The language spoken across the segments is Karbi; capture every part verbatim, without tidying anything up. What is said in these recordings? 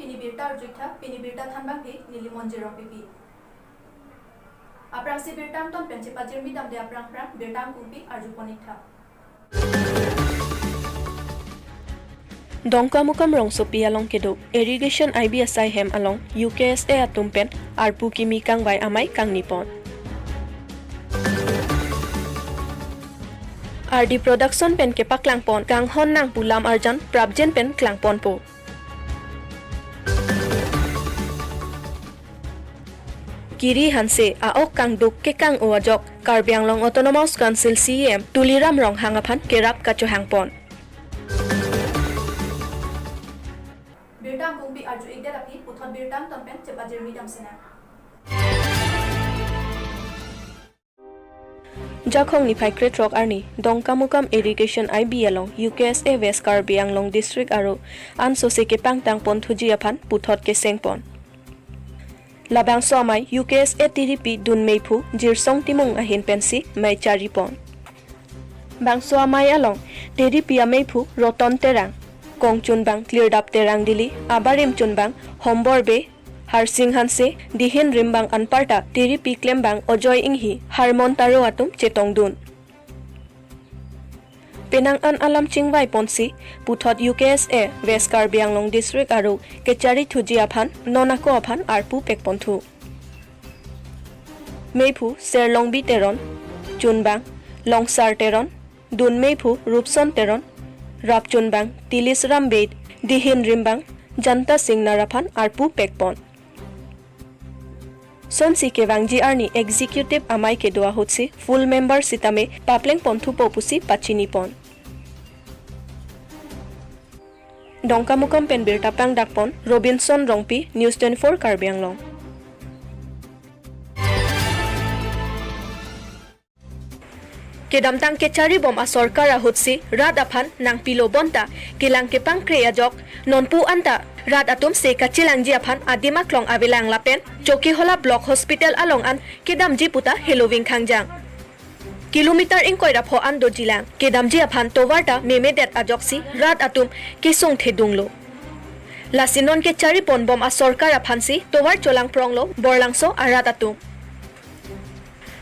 Pini birta arju-iktha, pini birta thanbangke neli Monjir Rongpipi. Aphrangsi birta angton pen chepajirmi damde aphrang aphrang birta angkungpi arjupon-iktha. Dongkamukam rongsopi along kedo Irrigation I B asai hem along U K S A atum pen arpu kimi kangvai amei kangnipon. R D Production pen kepaklangpon kanghon nangpu lam arjan prapjin pen klangponpo. Kiri Hanse a-ok kangduk kekang-o ajok Karbi Anglong Autonomous Council C E M Tuliram Ronghang aphan kerap kachohangpon. Birta angkungpi arju-ikdet aphi puthot birta angton pen chepajirmi damsinang. Jakhong niphai krethrok arni Dongkamukam Irrigation I B along U K S A West Karbi Anglong District aro ansose kepangtangponthuji aphan puthot kesengpon. Labangso amei U K S A tiripi dun meiphu Jirsong Timung ahin pensi mei charipon. Bangso amei along tiripi ameiphu Roton Terang, kongchunbang Klirdap Terang Dili, abarim chunbang Hombor Bey, Harsing Hanse, dihin rimbang anparta tiripi klembang Ojoy Inghi, Harmon Taro atum chetongdun. Penang an alam chingvaiponsi puthot U K S A West Karbi Anglong District aro kecharithuji aphan non ako aphan arpu pekponthu. Meiphu Serlongbi Teron, chunbang Longsar Teron, dun meiphu Rupson Teron, rap chunbang Tilis Rambeit, dihin rimbang Janta Singnar aphan arpu pekpon. Sonsi kevangji arni executive amei kedo ahutsi full member sitame paplengponthupo pusi pachinipon. Dongkamukam pen birta pangdakpon Robinson Rongpi, News twenty-four Karbi Anglong. Kedamtang kecharibom asorkar ahutsi rat aphan nangpilo bonta kelang kepangkre ajok nonpu anta rat atum se kachelangji aphan adim aklong avelang lapen Chokihola Block Hospital along an kedamji puta heloving khangjang. Kilometer ingkoi ra pho an dojilang, kedamji aphan tovar ta memedet ajoksi rat atum kesung thedunglo. Lasi non kechariponbom asorkar aphansi tovar cholangpronglo Borlangso arat atum.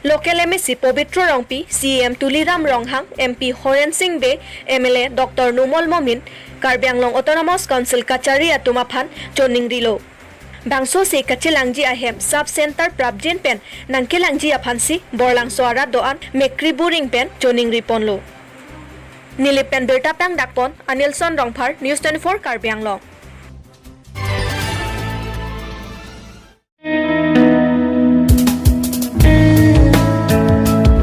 Local M A C Pobitro Rongpi, C E M Tuliram Ronghang, M P Horen Sing Bey, M L A Doctor Numal Momin, Karbi Anglong Autonomous Council kachari atum aphan choningrilo. Bangso se kachelangji ahem sub center prapjin pen nangkelangji aphansi Borlangso arat do-an mekri buring pen choningriponlo. Nilip pen birta pangdakpon Anilson Rongphar, News twenty-four Karbi Anglong.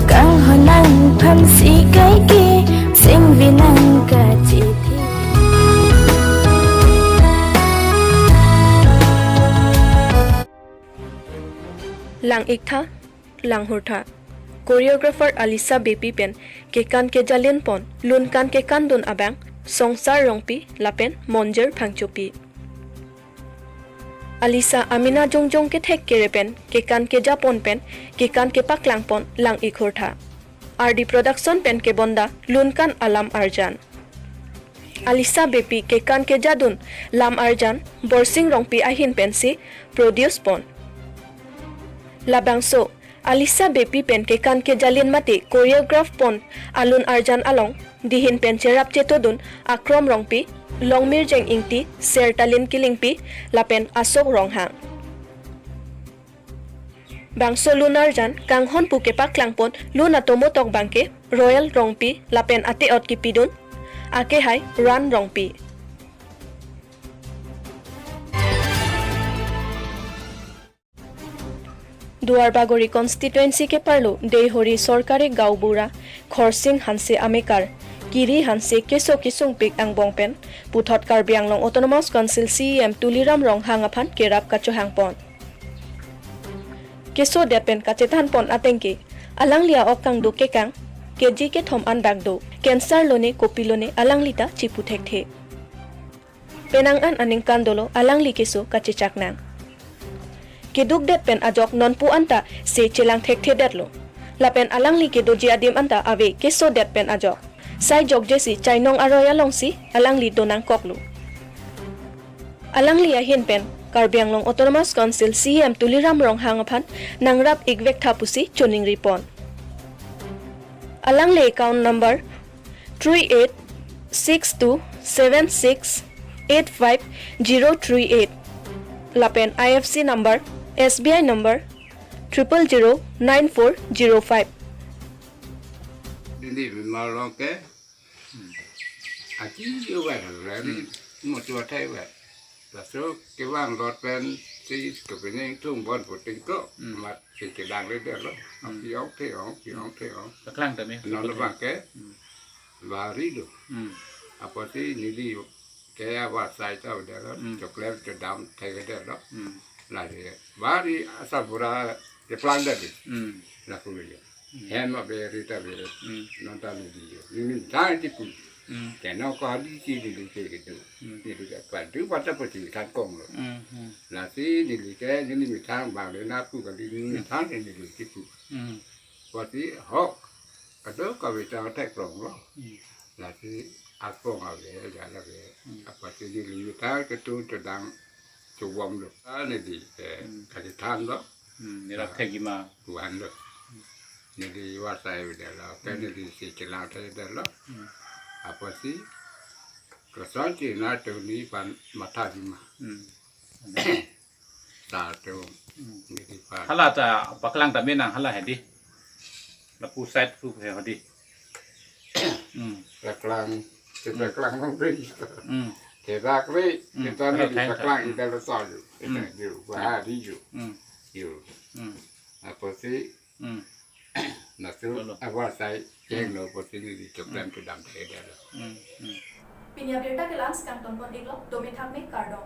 Kanghon nangphansi kaike, singvi nangkachithi. Lang-iktha, langhurtha. Choreographer Alisa Beypi pen kekan kejalinpon, lunkan kekandun abang Songsar Rongpi lapen Monjir Phangchopi. Alisa amena jongjong kethek kere pen kekan kejapon pen kekan kepaklangpon lang-ikhurtha. R D Production pen kebonda lunkan alam arjan. Alisa Beypi kekan kejadun lam arjan Borsing Rongpi ahin pensi produce pon. Labangso Alisa Beypi pen kekan kejalin mate choreograph pon alun arjan along dihin pen cherap chetodun Akrom Rongpi, Longmirjeng Ingti, Sertalin Killingpi lapen Asok Ronghang. Bangso lun arjan kanghon pu kepaklangpon lun atomo tok bangke Royal Rongpi lapen ate-ot kipidun akehai Ran Rongpi. Duar Bagori constituency keparlo Deihori Sorkari Gaonbura Khorsing Hanse amekar Kiri Hanse keso kesungpik angbong pen puthot Karbi Anglong Autonomous Council C E M Tuliram Ronghang aphan kerap kachohangpon. Kesodet pen kachethanpon atengke, alangli a-ok kangduk kekang, keji kethom an dak do, cancer lone kopi lone alangli ta chipu thekthe. Penang an aningkan dolo alangli keso kachechak nang. Kedukdet pen ajok nonpu anta se chelang thekthedetlo. Lapen alangli kedoji adim anta ave kesodet pen ajok. Sai jokjesi chainong aroi alongsi alangli donangkoklo. Alangli ahin pen Karbi Anglong Autonomous Council C E M Tuliram Ronghang aphan nangrap-ikvek tha pusi choningri pon. Alangli account number three eight six two seven six eight five zero three eight lapen I F C number, S B I number triple zero nine four zero five. Dili bimar long ke. Aki yo ba le ni mo chua thai ba. Laso kevang lot pen si kepening thung bon puting ko. Hmm. Mat si kedang le de lo. Hmm. Aki ong the ong, aki ong the ong. Paklang tame. Non lo bang ke. Hmm. Bari do. Hmm. Apotsi neli ke avarsai ta de lo. Hmm. Choklem chodam thai de lo. Hmm. La de. Bari asal bura keplang de di. Hmm. La ku yo. Hmm. Hem abe ri ta be. Hmm. Non ta neli yo. Neli thang ti ku. Hmm. Ke non ko hadi si neli ke ke do. Hmm. Neli ke pa do pa ta poti thang kong lo. Hmm. Hmm. Lasi neli ke neli methang bang le na ku kali neli methang ke neli ke ku. Hmm. Poti hok. Kado kave ta thek krong lo. Hmm. Lasi akrong ave ja lave. Hmm. Apotsi neli methang ke tu chodang chobom lo. Ah, neli ke Hmm. kali than lo. Hmm. Neli rap thek ma. Buan lo. Neli avarsai de lo. Ke Hmm. neli si chelang thai de lo. Hmm. Apotsi koson china tu neli pan matha ma. Hmm. Ta tu Hmm. neli pan. Hala ta paklang tame nang hala hedi. Lapu side pu he hedi. Hmm. Paklang, Hmm. paklang mang ri. Hmm. Therak ri, Hmm. kita ni Paklang, paklang Hmm. ida lo sa yo. Hmm. Yo, ba di yo. Hmm. Yo. Hmm. Apotsi Hmm. Laso Lolo. avarsai Hmm. cheng lo apotsi neli choklem Hmm. chodam thai de lo. Hmm. Hmm. Pini abirta ke la-ansi kangton pon-iklo, dome thakme kardom.